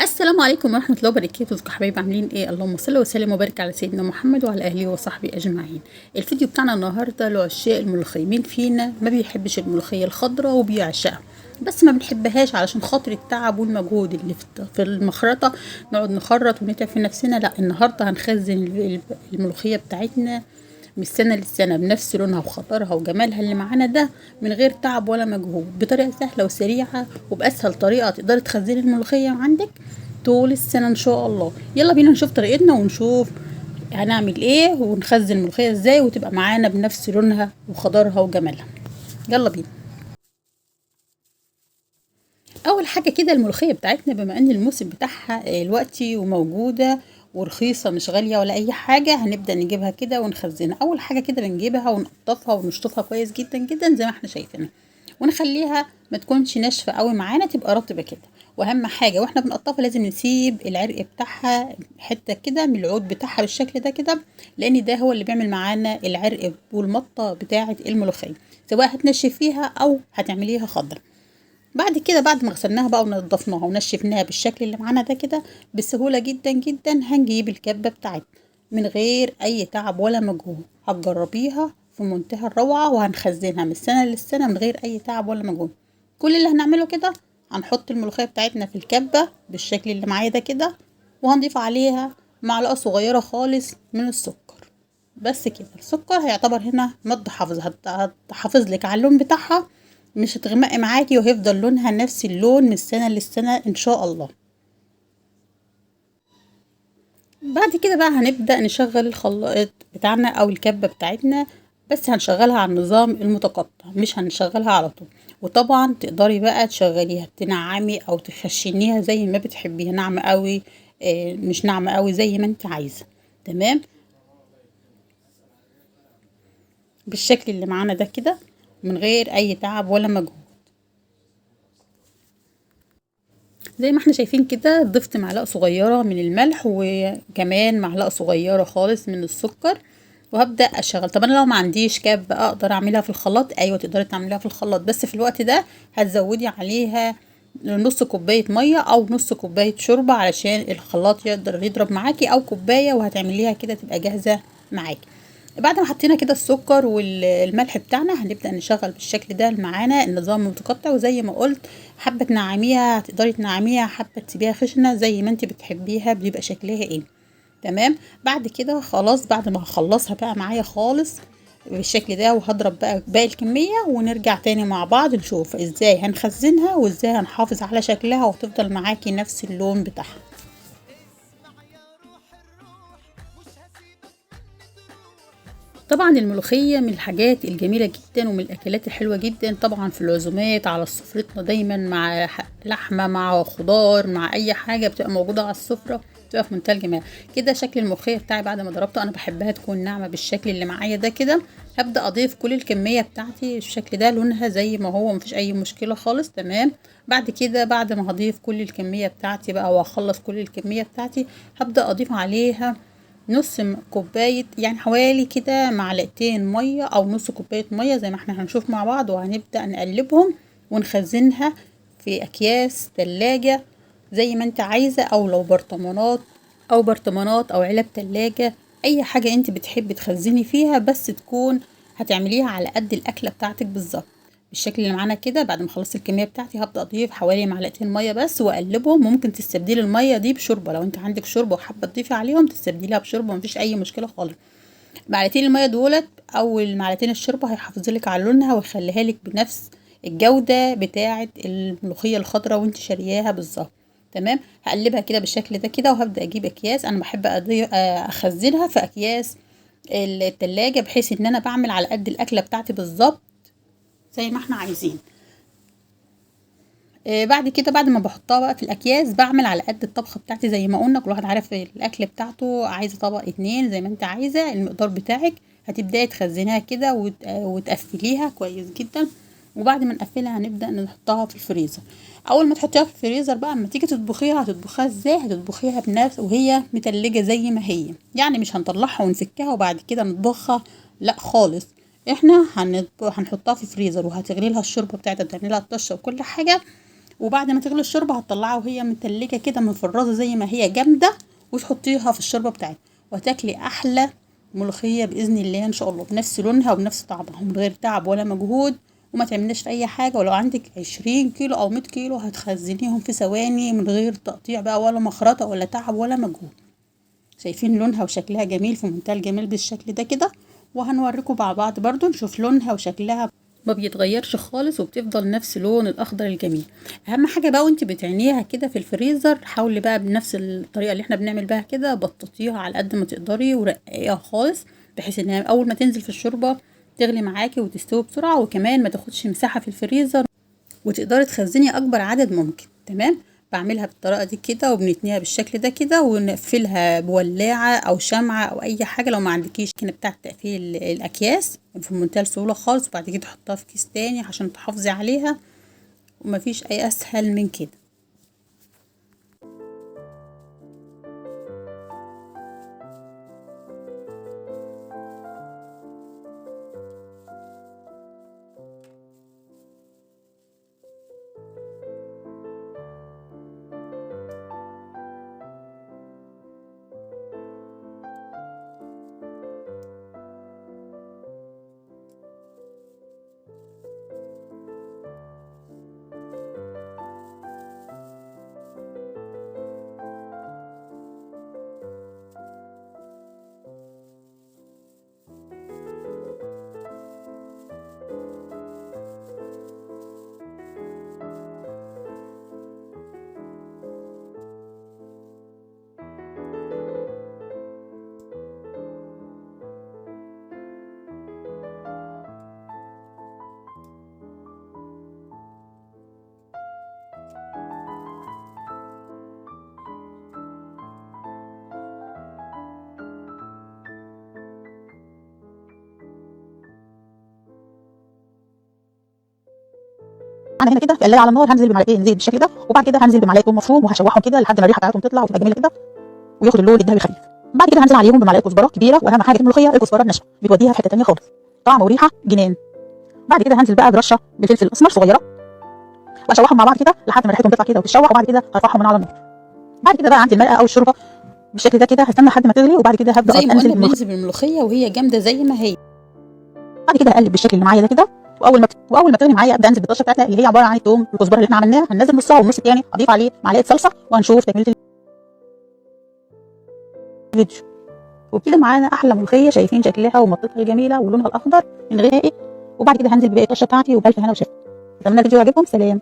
السلام عليكم ورحمة الله وبركاته. ازيكم حبايبي، عاملين ايه؟ اللهم صل وسلم وبارك على سيدنا محمد وعلى اهله وصحبه اجمعين. الفيديو بتاعنا النهارده لعشاق الملوخية. مين فينا ما بيحبش الملوخية الخضراء وبيعشقها؟ بس ما بنحبهاش علشان خاطر التعب والمجهود اللي في المخرطه، نقعد نخرط ونتعب في نفسنا. لا، النهارده هنخزن الملوخية بتاعتنا من السنة للسنة بنفس لونها وخطرها وجمالها اللي معانا ده، من غير تعب ولا مجهود، بطريقة سهلة وسريعة وبأسهل طريقة تقدري تخزني الملوخية عندك طول السنة إن شاء الله. يلا بينا نشوف طريقتنا ونشوف هنعمل ايه ونخزن الملوخية ازاي وتبقى معانا بنفس لونها وخضرها وجمالها. يلا بينا. أول حاجة كده الملوخية بتاعتنا، بما أن الموسم بتاعها دلوقتي وموجودة ورخيصة مش غالية ولا أي حاجة، هنبدأ نجيبها كده ونخزنها. أول حاجة كده بنجيبها ونقطفها ونشطفها كويس جدا جدا زي ما احنا شايفينها، ونخليها ما تكونش ناشفة قوي معانا، تبقى رطبة كده. وأهم حاجة واحنا بنقطفها لازم نسيب العرق بتاعها حتة كده من العود بتاعها بالشكل ده كده، لأن ده هو اللي بيعمل معانا العرق والمطة بتاعة الملوخية، سواء هتنشفيها أو هتعمليها خضرا. بعد كده بعد ما غسلناها بقى ونضفناها ونشفناها بالشكل اللي معانا ده كده بسهولة جدا جدا، هنجيب الكبة بتاعتنا من غير اي تعب ولا مجهود. هتجربيها في منتهى الروعة، وهنخزنها من السنة للسنة من غير اي تعب ولا مجهود. كل اللي هنعمله كده هنحط الملوخية بتاعتنا في الكبة بالشكل اللي معايا ده كده، وهنضيف عليها معلقة صغيرة خالص من السكر، بس كده. السكر هيعتبر هنا مادة حافظة، هتحافظ لك على اللون بتاعها، مش هتغمق معاكي، وهيفضل لونها نفس اللون من السنة للسنة ان شاء الله. بعد كده بقى هنبدأ نشغل الخلاط بتاعنا او الكبة بتاعتنا، بس هنشغلها على النظام المتقطع، مش هنشغلها على طول. وطبعا تقدري بقى تشغليها تنعمي او تخشنيها زي ما بتحبيها، ناعمة قوي مش ناعمة قوي، زي ما انت عايزة. تمام بالشكل اللي معانا ده كده من غير اي تعب ولا مجهود. زي ما احنا شايفين كده ضفت معلقة صغيرة من الملح وكمان معلقة صغيرة خالص من السكر، وهبدأ اشغل. طب انا لو ما عنديش كبة اقدر اعملها في الخلاط؟ ايوه تقدري تعمليها في الخلاط، بس في الوقت ده هتزودي عليها نص كوباية مية او نص كوباية شوربة علشان الخلاط يقدر يضرب معاكي، او كوباية، وهتعمليها كده تبقى جاهزة معاكي. بعد ما حطينا كده السكر والملح بتاعنا هنبدأ نشغل بالشكل ده معانا النظام المتقطع. وزي ما قلت، حابة تنعميها هتقدري تنعميها، حابة تسيبيها خشنة زي ما انت بتحبيها بيبقى شكلها ايه. تمام. بعد كده خلاص، بعد ما هخلصها بقى معايا خالص بالشكل ده، وهضرب بقى باقي الكمية، ونرجع تاني مع بعض نشوف ازاي هنخزنها وازاي هنحافظ على شكلها وتفضل معاكي نفس اللون بتاعها. طبعا الملوخية من الحاجات الجميلة جدا ومن الأكلات الحلوة جدا، طبعا في العزومات على سفرتنا دايما مع لحمة مع خضار مع أي حاجة بتبقى موجودة على السفرة، بتبقى في منتهى الجمال. كده شكل الملوخية بتاعي بعد ما ضربته، أنا بحبها تكون ناعمة بالشكل اللي معايا ده كده. هبدأ أضيف كل الكمية بتاعتي بالشكل ده، لونها زي ما هو مفيش أي مشكلة خالص. تمام. بعد كده بعد ما هضيف كل الكمية بتاعتي بقى وأخلص كل الكمية بتاعتي، هبدأ أضيف عليها نص كوباية، يعني حوالي كده معلقتين مية أو نص كوباية مية زي ما احنا هنشوف مع بعض، وهنبدأ نقلبهم ونخزنها في أكياس تلاجة زي ما انت عايزة، أو لو برطمانات أو برطمانات أو علب تلاجة، أي حاجة انت بتحبي تخزني فيها، بس تكون هتعمليها على قد الأكلة بتاعتك بالظبط. بالشكل اللي معانا كده بعد ما خلصت الكمية بتاعتي هبدأ أضيف حوالي معلقتين مية بس وأقلبهم. ممكن تستبدلي المية دي بشوربة، لو انت عندك شوربة وحابة تضيفي عليهم تستبدليها بشوربة، مفيش أي مشكلة خالص. معلقتين المية دولت أو المعلقتين الشوربة هيحافظلك على لونها ويخليها لك بنفس الجودة بتاعة الملوخية الخضراء وانت شارياها بالظبط. تمام. هقلبها كده بالشكل ده كده، وهبدأ أجيب أكياس. أنا بحب أخزنها في أكياس التلاجة بحيث إن أنا بعمل على قد الأكلة بتاعتي بالظبط زي ما احنا عايزين. بعد كده بعد ما بحطها بقى في الاكياس بعمل على قد الطبخة بتاعتي زي ما قلنا، كل واحد عارف الاكل بتاعته، عايزه طبق اتنين زي ما انت عايزه المقدار بتاعك. هتبداي تخزنيها كده وتقفليها كويس جدا، وبعد ما نقفلها هنبدا نحطها في الفريزر. اول ما تحطيها في الفريزر بقى اما تيجي تطبخيها هتطبخيها ازاي؟ هتطبخيها بنفس وهي متلجه زي ما هي، يعني مش هنطلعها ونفكها وبعد كده نطبخها، لا خالص. احنا هنحطها في الفريزر وهتغلي لها الشوربة بتاعتها، تعملي لها الطشه وكل حاجة، وبعد ما تغلي الشوربة هتطلعها وهي متلجه كده مفرزه زي ما هي جامدة، وتحطيها في الشوربة بتاعتك، وهتاكلي احلى ملوخية باذن الله ان شاء الله، بنفس لونها وبنفس طعمها ومن غير تعب ولا مجهود، وما تعمليش في اي حاجة. ولو عندك 20 كيلو او 100 كيلو هتخزنيهم في ثواني من غير تقطيع بقى ولا مخرطه ولا تعب ولا مجهود. شايفين لونها وشكلها جميل في منتهى الجمال بالشكل ده كده، وهنوريكم مع بعض برضو نشوف لونها وشكلها ما بيتغيرش خالص، وبتفضل نفس لون الاخضر الجميل. اهم حاجة بقى وانت بتعينيها كده في الفريزر، حاولي بقى بنفس الطريقة اللي احنا بنعمل بها كده، بططيها على قد ما تقدري ورققيها خالص، بحيث انها اول ما تنزل في الشوربة تغلي معاكي وتستوي بسرعة، وكمان ما تاخدش مساحة في الفريزر، وتقدري تخزني اكبر عدد ممكن. تمام، بعملها بالطريقة دي كده، وبنتنيها بالشكل ده كده، ونقفلها بولاعه او شمعة او اي حاجة لو ما عندكيش كده بتاعه تقفيل الاكياس، في منتهى السهولة خالص. وبعد كده تحطها في كيس تاني عشان تحافظي عليها، ومفيش اي اسهل من كده. انا هنا كده في قلايه على النار هنزل بمعلقتين زيت بالشكل ده، وبعد كده هنزل بمعلقه ثوم مفروم وهشوحهم كده لحد ما الريحة بتاعتهم تطلع وتبقى جميلة كده وياخد اللون الذهبي خفيف. بعد كده هنزل عليهم بمعلقه كزبره كبيرة، واهم حاجة في الملوخية الكزبره الناشفه بتوديها في حتة ثانية خالص، طعم وريحه جنان. بعد كده هنزل بقى برشه بالفلفل الاسمر صغيرة، واشوحهم مع بعض كده لحد ما ريحتهم تطلع كده وتتشوح، وبعد كده هرفعهم من على النار. بعد كده بقى عندي المرقه او الشوربة بالشكل ده كده، هستنى لحد ما تغلي، وبعد كده هبدا زي ما قلنا بننزل بالملوخيه وهي جامدة زي ما هي. بعد كده هقلب بالشكل اللي معايا ده كده، واول ما تغلي معايا ابدا انزل بالطشه بتاعتنا اللي هي عبارة عن الثوم والكزبره اللي احنا عملناها، هننزل نصها والنص الثاني اضيف عليه معلقه صلصه، وهنشوف تكمله الفيديو. وبكده معانا احلى ملوخية، شايفين شكلها ومطتها الجميلة ولونها الاخضر من غير ايه. وبعد كده هنزل بباقي الطشه بتاعتي، وبالف هنا وشفا. اتمنى الفيديو يعجبكم. سلام.